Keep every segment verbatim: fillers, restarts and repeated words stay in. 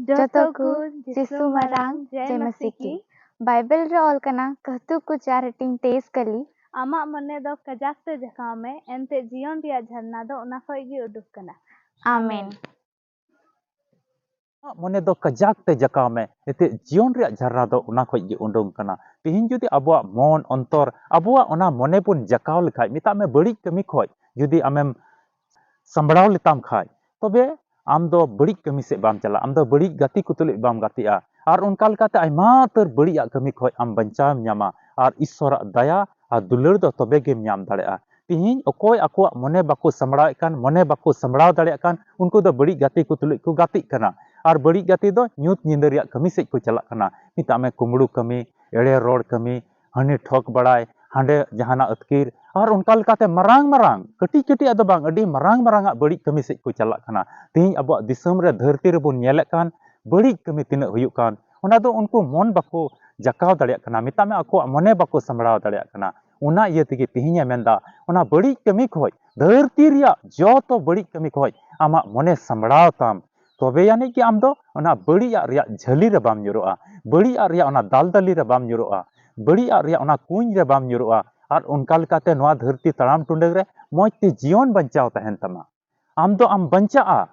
ᱡᱚᱛᱚ ᱠᱚ ᱡᱤᱥᱩ ᱢᱟᱨᱟᱝ ᱡᱮ ᱢᱟᱹᱥᱤ ᱠᱤ᱾ ᱵᱟᱭᱵᱮᱞ ᱨᱮ ᱚᱞ ᱠᱟᱱᱟ, ᱠᱟᱹᱦᱛᱩ ᱠᱚ ᱪᱟᱨ ᱦᱟᱹᱴᱤᱧ ᱛᱮᱭᱤᱥ ᱠᱟᱹᱞᱤ, ᱟᱢᱟᱜ ᱢᱚᱱᱮ ᱫᱚ ᱠᱟᱡᱟᱠ ᱛᱮ ᱡᱟᱠᱟᱣ ᱢᱮ, ᱮᱱᱛᱮ ᱡᱤᱭᱚᱱ ᱨᱮᱭᱟᱜ ᱡᱷᱟᱨᱱᱟ ᱫᱚ ᱚᱱᱟ ᱠᱷᱚᱡ ᱜᱮ ᱩᱰᱩᱠ ᱠᱟᱱᱟ᱾ ᱟᱢᱮᱱ᱾ ᱟᱢᱟᱜ ᱢᱚᱱᱮ ᱫᱚ ᱠᱟᱡᱟᱠ ᱛᱮ ᱡᱟᱠᱟᱣ ᱢᱮ, ᱮᱱᱛᱮ ᱡᱤᱭᱚᱱ ᱨᱮᱭᱟᱜ ᱡᱷᱟᱨᱱᱟ ᱫᱚ ᱚᱱᱟ ᱠᱷᱚᱡ ᱜᱮ ᱩᱰᱩᱝ ᱠᱟᱱᱟ᱾ ᱛᱤᱦᱤᱧ ᱡᱩᱫᱤ ᱟᱵᱚᱣᱟᱜ ᱢᱚᱱ ᱚᱱᱛᱚᱨ, ᱟᱵᱚᱣᱟᱜ ᱚᱱᱟ ᱢᱚᱱᱮ ᱵᱚᱱ ᱡᱟᱠᱟᱣ ᱞᱮᱠᱷᱟᱡ, ᱢᱮᱛᱟᱜ ᱢᱮ ᱵᱟᱹᱲᱤᱡ ᱠᱟᱹᱢᱤ ᱠᱷᱚᱡ ᱡᱩᱫᱤ ᱟᱢᱮᱢ ᱥᱟᱢᱵᱲᱟᱣ ᱞᱮᱛᱟᱢ ᱠᱷᱟᱡ, ᱛᱚᱵᱮ ᱟᱢ ᱫᱚ ᱵᱟᱹᱲᱤᱡ ᱠᱟᱹᱢᱤ ᱥᱮᱫ ᱵᱟᱢ ᱪᱟᱞᱟᱜᱼᱟ, ᱟᱢ ᱫᱚ ᱵᱟᱹᱲᱤᱡ ᱜᱟᱛᱮ ᱠᱚ ᱛᱩᱞᱩᱡ ᱵᱟᱢ ᱜᱟᱛᱮᱜᱼᱟ, ᱟᱨ ᱚᱱᱠᱟ ᱞᱮᱠᱟᱛᱮ ᱟᱭᱢᱟ ᱩᱛᱟᱹᱨ ᱵᱟᱹᱲᱤᱡᱟᱜ ᱠᱟᱹᱢᱤ ᱠᱷᱚᱡ ᱟᱢ ᱵᱟᱧᱪᱟᱣ ᱮᱢ ᱧᱟᱢᱟ, ᱟᱨ ᱤᱥᱥᱚᱨᱟᱜ ᱫᱟᱭᱟ ᱟᱨ ᱫᱩᱞᱟᱹᱲ ᱫᱚ ᱛᱚᱵᱮ ᱜᱮᱢ ᱧᱟᱢ ᱫᱟᱲᱮᱭᱟᱜᱼᱟ᱾ ᱛᱤᱦᱤᱧ ᱚᱠᱚᱭ ᱟᱠᱚᱣᱟᱜ ᱢᱚᱱᱮ ᱵᱟᱠᱚ ᱥᱟᱢᱵᱲᱟᱣᱮᱫ ᱠᱟᱱ, ᱢᱚᱱᱮ ᱵᱟᱠᱚ ᱥᱟᱢᱵᱲᱟᱣ ᱫᱟᱲᱮᱭᱟᱜ ᱠᱟᱱ, ᱩᱱᱠᱩ ᱫᱚ ᱵᱟᱹᱲᱤᱡ ᱜᱟᱛᱮ ᱠᱚ ᱛᱩᱞᱩᱡ ᱠᱚ ᱜᱟᱛᱮᱜ ᱠᱟᱱᱟ, ᱟᱨ ᱵᱟᱹᱲᱤᱡ ᱜᱟᱛᱮ ᱫᱚ ᱧᱩᱛ ᱧᱤᱫᱟᱹ ᱨᱮᱭᱟᱜ ᱠᱟᱹᱢᱤ ᱥᱮᱫ ᱠᱚ ᱪᱟᱞᱟᱜ ᱠᱟᱱᱟ᱾ ᱢᱮᱛᱟᱜ ᱢᱮ ᱠᱩᱢᱵᱽᱲᱩ ᱠᱟᱹᱢᱤ, ᱮᱲᱮ ᱨᱚᱲ ᱠᱟᱹᱢᱤ, ᱦᱟᱹᱱᱤ ᱴᱷᱚᱠ ᱵᱟᱲᱟᱭ, ᱦᱟᱸᱰᱮ ᱡᱟᱦᱟᱱᱟᱜ ᱟᱹᱛᱠᱤᱨ, ᱟᱨ ᱚᱱᱠᱟ ᱞᱮᱠᱟᱛᱮ ᱢᱟᱨᱟᱝ ᱢᱟᱨᱟᱝ, ᱠᱟᱹᱴᱤᱡ ᱠᱟᱹᱴᱤᱡ ᱟᱜ ᱫᱚ ᱵᱟᱝ, ᱟᱹᱰᱤ ᱢᱟᱨᱟᱝ ᱢᱟᱨᱟᱝ ᱟᱜ ᱵᱟᱹᱲᱤᱡ ᱠᱟᱹᱢᱤ ᱥᱮᱫ ᱠᱚ ᱪᱟᱞᱟᱜ ᱠᱟᱱᱟ᱾ ᱛᱮᱦᱮᱧ ᱟᱵᱚᱣᱟᱜ ᱫᱤᱥᱚᱢ ᱨᱮ, ᱫᱷᱟᱹᱨᱛᱤ ᱨᱮᱵᱚᱱ ᱧᱮᱞᱮᱫ ᱠᱟᱱ ᱵᱟᱹᱲᱤᱡ ᱠᱟᱹᱢᱤ ᱛᱤᱱᱟᱹᱜ ᱦᱩᱭᱩᱜ ᱠᱟᱱ, ᱚᱱᱟ ᱫᱚ ᱩᱱᱠᱩ ᱢᱚᱱ ᱵᱟᱠᱚ ᱡᱟᱠᱟᱣ ᱫᱟᱲᱮᱭᱟᱜ ᱠᱟᱱᱟ, ᱢᱮᱛᱟᱜ ᱢᱮ ᱟᱠᱚᱣᱟᱜ ᱢᱚᱱᱮ ᱵᱟᱠᱚ ᱥᱟᱢᱵᱲᱟᱣ ᱫᱟᱲᱮᱭᱟᱜ ᱠᱟᱱᱟ᱾ ᱚᱱᱟ ᱤᱭᱟᱹ ᱛᱮᱜᱮ ᱛᱮᱦᱮᱧ ᱮ ᱢᱮᱱᱫᱟ, ᱚᱱᱟ ᱵᱟᱹᱲᱤᱡ ᱠᱟᱹᱢᱤ ᱠᱷᱚᱡ, ᱫᱷᱟᱹᱨᱛᱤ ᱨᱮᱭᱟᱜ ᱡᱚᱛᱚ ᱵᱟᱹᱲᱤᱡ ᱠᱟᱹᱢᱤ ᱠᱷᱚᱡ ᱟᱢᱟᱜ ᱢᱚᱱᱮ ᱥᱟᱢᱵᱲᱟᱣ ᱛᱟᱢ, ᱛᱚᱵᱮ ᱟᱹᱱᱤᱡ ᱜᱮ ᱟᱢ ᱫᱚ ᱚᱱᱟ ᱵᱟᱹᱲᱤᱡᱟᱜ ᱨᱮᱭᱟᱜ ᱡᱷᱟᱹᱞᱤ ᱨᱮ ᱵᱟᱢ ᱧᱩᱨᱩᱜᱼᱟ, ᱵᱟᱹᱲᱤᱡᱟᱜ ᱨᱮᱭᱟᱜ ᱚᱱᱟ ᱫᱟᱞᱫᱟᱞᱤ ᱨᱮ ᱵᱟᱢ ᱧᱩᱨᱩᱜᱼᱟ, ᱵᱟᱹᱲᱤᱡᱟᱜ ᱨᱮᱭᱟᱜ ᱚᱱᱟ ᱠᱩᱧ ᱨᱮ ᱵᱟᱢ ᱧᱩᱨᱩᱜᱼᱟ, ᱟᱨ ᱚᱱᱠᱟ ᱞᱮᱠᱟᱛᱮ ᱱᱚᱣᱟ ᱫᱷᱟᱹᱨᱛᱤ ᱛᱟᱲᱟᱢ ᱴᱩᱰᱟᱹᱝ ᱨᱮ ᱢᱚᱡᱽ ᱛᱮ ᱡᱤᱭᱚᱱ ᱵᱟᱧᱪᱟᱣ ᱛᱟᱦᱮᱱ ᱛᱟᱢᱟ᱾ ᱟᱢ ᱫᱚ ᱟᱢ ᱵᱟᱧᱪᱟᱜᱼᱟ,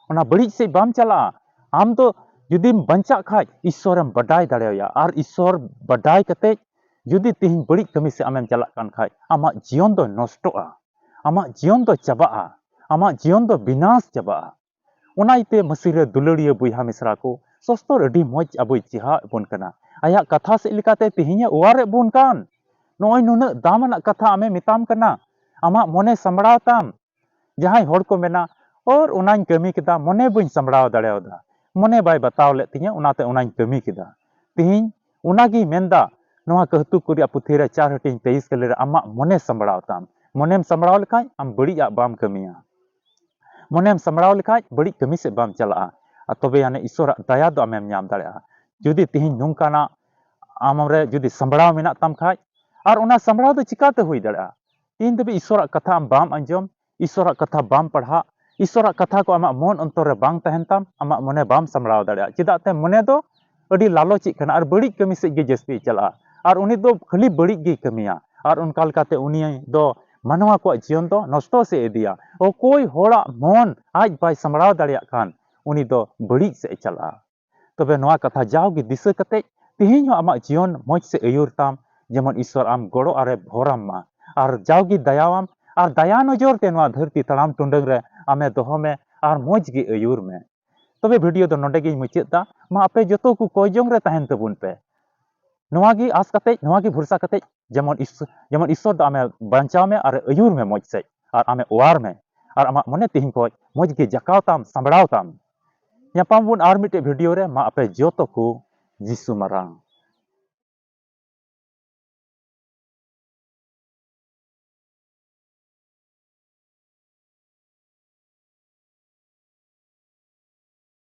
ᱚᱱᱟ ᱵᱟᱹᱲᱤᱡ ᱥᱮᱫ ᱵᱟᱢ ᱪᱟᱞᱟᱜᱼᱟ᱾ ᱟᱢ ᱫᱚ ᱡᱩᱫᱤᱢ ᱵᱟᱧᱪᱟᱜ ᱠᱷᱟᱡ, ᱤᱥᱥᱚᱨᱮᱢ ᱵᱟᱰᱟᱭ ᱫᱟᱲᱮᱣᱟᱭᱟ, ᱟᱨ ᱤᱥᱥᱚᱨ ᱵᱟᱰᱟᱭ ᱠᱟᱛᱮ ᱡᱩᱫᱤ ᱛᱤᱦᱤᱧ ᱵᱟᱹᱲᱤᱡ ᱠᱟᱹᱢᱤ ᱥᱮᱫ ᱟᱢᱮᱢ ᱪᱟᱞᱟᱜ ᱠᱟᱱ ᱠᱷᱟᱡ, ᱟᱢᱟᱜ ᱡᱤᱭᱚᱱ ᱫᱚ ᱱᱚᱥᱴᱚᱜᱼᱟ, ᱟᱢᱟᱜ ᱡᱤᱭᱚᱱ ᱫᱚ ᱪᱟᱵᱟᱜᱼᱟ, ᱟᱢᱟᱜ ᱡᱤᱭᱚᱱ ᱫᱚ ᱵᱤᱱᱟᱥ ᱪᱟᱵᱟᱜᱼᱟ᱾ ᱚᱱᱟ ᱤᱭᱟᱹᱛᱮ ᱢᱟᱹᱥᱤ ᱨᱮ ᱫᱩᱞᱟᱹᱲᱤᱭᱟᱹ ᱵᱚᱭᱦᱟ ᱢᱤᱥᱨᱟ ᱠᱚ, ᱥᱚᱥᱛᱚᱨ ᱟᱹᱰᱤ ᱢᱚᱡᱽ ᱟᱵᱚᱭ ᱪᱮᱦᱟᱣ ᱮᱫ ᱵᱚᱱ ᱠᱟᱱᱟ᱾ ᱟᱭᱟᱜ ᱠᱟᱛᱷᱟ ᱥᱮᱫ ᱞᱮᱠᱟᱛᱮ ᱛᱮᱦᱮᱧ ᱮ ᱚᱣᱟᱨ ᱮᱫ ᱵᱚᱱ ᱠᱟᱱ᱾ ᱱᱚᱜᱼᱚᱭ ᱱᱩᱱᱟᱹᱜ ᱫᱟᱢ ᱟᱱᱟᱜ ᱠᱟᱛᱷᱟ ᱟᱢᱮ ᱢᱮᱛᱟᱢ ᱠᱟᱱᱟ, ᱟᱢᱟᱜ ᱢᱚᱱᱮ ᱥᱟᱢᱵᱲᱟᱣ ᱛᱟᱢ᱾ ᱡᱟᱦᱟᱸᱭ ᱦᱚᱲ ᱠᱚ ᱢᱮᱱᱟ, "ᱳᱨ ᱚᱱᱟᱧ ᱠᱟᱹᱢᱤ ᱠᱮᱫᱟ, ᱢᱚᱱᱮ ᱵᱟᱹᱧ ᱥᱟᱢᱵᱲᱟᱣ ᱫᱟᱲᱮᱭᱟᱫᱟ, ᱢᱚᱱᱮ ᱵᱟᱭ ᱵᱟᱛᱟᱣ ᱞᱮᱫ ᱛᱤᱧᱟᱹ, ᱚᱱᱟᱛᱮ ᱚᱱᱟᱧ ᱠᱟᱹᱢᱤ ᱠᱮᱫᱟ᱾" ᱛᱮᱦᱮᱧ ᱚᱱᱟᱜᱮ ᱢᱮᱱᱫᱟ, ᱱᱚᱣᱟ ᱠᱟᱹᱦᱛᱩ ᱠᱚ ᱨᱮᱭᱟᱜ ᱯᱩᱛᱷᱤ ᱨᱮ ᱪᱟᱨ ᱦᱟᱹᱴᱤᱧ ᱛᱮᱭᱤᱥ ᱠᱟᱹᱞᱤ ᱨᱮ, ᱟᱢᱟᱜ ᱢᱚᱱᱮ ᱥᱟᱢᱵᱲᱟᱣ ᱛᱟᱢ᱾ ᱢᱚᱱᱮᱢ ᱥᱟᱢᱵᱲᱟᱣ ᱞᱮᱠᱷᱟᱡ ᱟᱢ ᱵᱟᱹᱲᱤᱡᱟᱜ ᱵᱟᱢ ᱠᱟᱹᱢᱤᱭᱟ᱾ ᱢᱚᱱᱮᱢ ᱥᱟᱢᱵᱲᱟᱣ ᱞᱮᱠᱷᱟᱡ ᱵᱟᱹᱲᱤᱡ ᱠᱟᱹᱢᱤ ᱥᱮᱫ ᱵᱟᱢ ᱪᱟᱞᱟᱜᱼᱟ, ᱟᱨ ᱛᱚᱵᱮ ᱟᱹᱱᱤᱡ ᱤᱥᱥᱚᱨᱟᱜ ᱫᱟᱭᱟ ᱫᱚ ᱟᱢᱮᱢ ᱧᱟᱢ ᱫᱟᱲᱮᱭᱟᱜᱼᱟ᱾ ᱡᱩᱫᱤ ᱛᱤᱦᱤᱧ ᱱᱚᱝᱠᱟᱱᱟᱜ ᱟᱢᱨᱮ ᱡᱩᱫᱤ ᱥᱟᱢᱵᱲᱟᱣ ᱢᱮᱱᱟᱜ ᱛᱟᱢ ᱠᱷᱟᱡ, ᱟᱨ ᱚᱱᱟ ᱥᱟᱢᱵᱲᱟᱣ ᱫᱚ ᱪᱤᱠᱟᱛᱮ ᱦᱩᱭ ᱫᱟᱲᱮᱭᱟᱜᱼᱟ? ᱛᱤᱦᱤᱧ ᱫᱷᱟᱹᱵᱤᱡ ᱤᱥᱥᱚᱨᱟᱜ ᱠᱟᱛᱷᱟ ᱟᱢ ᱵᱟᱢ ᱟᱸᱡᱚᱢ, ᱤᱥᱥᱚᱨᱟᱜ ᱠᱟᱛᱷᱟ ᱵᱟᱢ ᱯᱟᱲᱦᱟᱜ, ᱤᱥᱥᱚᱨᱟᱜ ᱠᱟᱛᱷᱟ ᱠᱚ ᱟᱢᱟᱜ ᱢᱚᱱ ᱚᱱᱛᱚᱨ ᱨᱮ ᱵᱟᱝ ᱛᱟᱦᱮᱱ ᱛᱟᱢ, ᱟᱢᱟᱜ ᱢᱚᱱᱮ ᱵᱟᱢ ᱥᱟᱢᱵᱲᱟᱣ ᱫᱟᱲᱮᱭᱟᱜᱼᱟ᱾ ᱪᱮᱫᱟᱜ ᱛᱮ ᱢᱚᱱᱮ ᱫᱚ ᱟᱹᱰᱤ ᱞᱟᱞᱚᱪᱤᱜ ᱠᱟᱱᱟ ᱟᱨ ᱵᱟᱹᱲᱤᱡ ᱠᱟᱹᱢᱤ ᱥᱮᱫ ᱜᱮ ᱡᱟᱹᱥᱛᱤ ᱪᱟᱞᱟᱜᱼᱟ᱾ ᱟᱨ ᱩᱱᱤ ᱫᱚ ᱠᱷᱟᱹᱞᱤ ᱵᱟᱹᱲᱤᱡ ᱜᱮᱭ ᱠᱟᱹᱢᱤᱭᱟ᱾ ᱟᱨ ᱚᱱᱠᱟ ᱞᱮᱠᱟᱛᱮ ᱩᱱᱤ ᱫᱚ ᱢᱟᱱᱣᱟ ᱠᱚᱣᱟᱜ ᱡᱤᱭᱚᱱ ᱫᱚ ᱱᱚᱥᱴᱚ ᱥᱮᱫ ᱤᱫᱤᱭᱟ᱾ ᱚᱠᱚᱭ ᱦᱚᱲᱟᱜ ᱢᱚᱱ ᱟᱡ ᱵᱟᱭ ᱥᱟᱢᱵᱲᱟᱣ ᱫᱟᱲᱮᱭᱟᱜ ᱠᱷᱟᱱ, ᱩᱱᱤ ᱫᱚ ᱵᱟᱹᱲᱤᱡ ᱥᱮᱫ ᱮ ᱪᱟᱞᱟᱜᱼᱟ᱾ ᱛᱚᱵᱮ ᱱᱚᱣᱟ ᱠᱟᱛᱷᱟ ᱡᱟᱣᱜᱮ ᱫᱤᱥᱟᱹ ᱠᱟᱛᱮ, ᱛᱮᱦᱮᱧ ᱦᱚᱸ ᱟᱢᱟᱜ ᱡᱤᱭᱚᱱ ᱢᱚᱡᱽ ᱥᱮ ᱟᱹᱭᱩᱨ ᱛᱟᱢ, ᱡᱮᱢᱚᱱ ᱤᱥᱥᱚᱨ ᱟᱢ ᱜᱚᱲᱚ ᱟᱨᱮ ᱵᱷᱚᱨᱟᱢ ᱢᱟ᱾ ᱟᱨ ᱡᱟᱣᱜᱮ ᱫᱟᱭᱟᱣᱟᱢ ᱟᱨ ᱫᱟᱭᱟ ᱱᱚᱡᱚᱨ ᱛᱮ ᱱᱚᱣᱟ ᱫᱷᱟᱹᱨᱛᱤ ᱛᱟᱲᱟᱢ ᱴᱩᱰᱟᱹᱝ ᱨᱮ ᱟᱢᱮ ᱫᱚᱦᱚ ᱢᱮ ᱟᱨ ᱢᱚᱡᱽ ᱜᱮ ᱟᱹᱭᱩᱨ ᱢᱮ᱾ ᱛᱚᱵᱮ ᱵᱷᱤᱰᱤᱭᱳ ᱫᱚ ᱱᱚᱰᱮ ᱜᱤᱧ ᱢᱩᱪᱟᱹᱫ ᱫᱟ᱾ ᱢᱟ ᱟᱯᱮ ᱡᱚᱛᱚ ᱠᱚ ᱠᱚᱭ ᱡᱚᱝ ᱨᱮ ᱛᱟᱦᱮᱱ ᱛᱟᱵᱚᱱ ᱯᱮ᱾ ᱱᱚᱣᱟ ᱜᱮ ᱟᱥ ᱠᱟᱛᱮ, ᱱᱚᱣᱟ ᱜᱮ ᱵᱷᱚᱨᱥᱟ ᱠᱟᱛᱮ, ᱡᱮᱢᱚᱱ ᱤᱥ-, ᱡᱮᱢᱚᱱ ᱤᱥᱥᱚᱨ ᱫᱚ ᱟᱢᱮ ᱵᱟᱧᱪᱟᱣ ᱢᱮ ᱟᱨ ᱟᱹᱭᱩᱨ ᱢᱮ ᱢᱚᱡᱽ ᱥᱮᱡ, ᱟᱨ ᱟᱢᱮ ᱚᱣᱟᱨ ᱢᱮ, ᱟᱨ ᱟᱢᱟᱜ ᱢᱚᱱᱮ ᱛᱮᱦᱮᱧ ᱠᱷᱚᱡ ᱢᱚᱡᱽ ᱜᱮ ᱡᱟᱠᱟᱣ ᱛᱟᱢ, ᱥᱟᱢᱵᱲᱟᱣ ᱛᱟᱢ᱾ ᱧᱟᱯᱟᱢ ᱵᱚᱱ ᱟᱨ ᱢᱤᱫᱴᱮᱡ ᱵᱷᱤᱰᱤᱭᱳ ᱨᱮ᱾ ᱢᱟ ᱟᱯᱮ ᱡᱚᱛᱚ ᱠᱚ ᱡᱤᱥᱩ ᱢᱟᱨᱟᱝ᱾